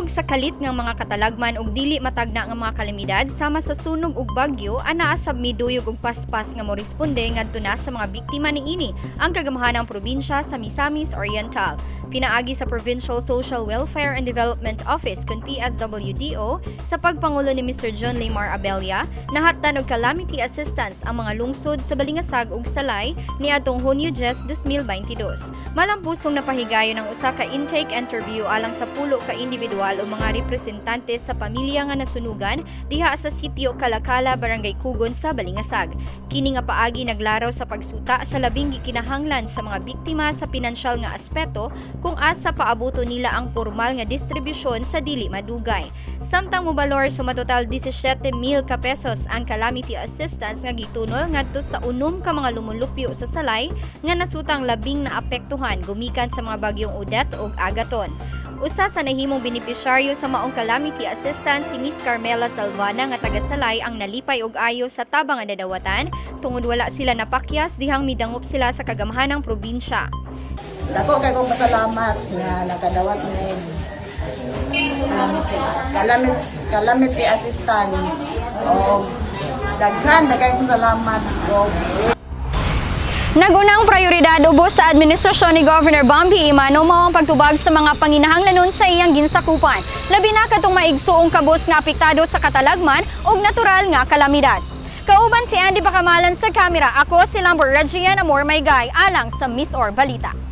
Kuyog sa kalit nga mga katalagman ug dili matagna nga mga kalamidad sama sa sunog ug bagyo, anaa sab miduyog og paspas nga moresponde ngadto na sa mga biktima niini ang kagamhanan probinsya sa Misamis Oriental. Pinaagi sa Provincial Social Welfare and Development Office kun PSWDO sa pagpangulo ni Mr. John Lamar Abella, nahatdan og calamity assistance ang mga lungsod sa Balingasag ug Salay niadtong Hunyo 10, 2022. Malampusong napahigayon ang usa ka intake interview alang sa 10 ka individual o mga representante sa pamilya nga nasunugan diha sa sitio Kalakala, Barangay Kugon sa Balingasag. Kini nga paagi naglaraw sa pagsuta sa labing gikinahanglan sa mga biktima sa pinansyal nga aspeto kung asa paabuto nila ang formal nga distribusyon sa dili madugay. Samtang mobalor suma total 17,000 ka pesos ang calamity assistance nga gitunol ngadto sa 6 ka mga lumulupyo sa Salay nga nasutang labing naapektuhan gumikan sa mga bagyong Odette ug Agaton. Usa sa nahimong benepisyaryo sa maong calamity assistance, si Miss Carmela Salvana nga taga Salay, ang nalipay og ayo sa tabang nga nadawatan tungod wala sila napakyas dihang midangop sila sa kagamhanang probinsya. Dako kay kong pasalamat nga nakadawat ni calamity assistance. O daghan na kayong salamat og Nagunang prioridad ubos sa administrasyon ni Governor Bambi Emano mao ang pagtubag sa mga panginahanglanon sa iyang ginsakupan. Labi na katong maigsuong kabus nga apektado sa katalagman ug natural nga kalamidad. Kauban si Andy Bacamalan sa kamera, ako si Lambert Regian Amor Maygay alang sa MisOr Balita.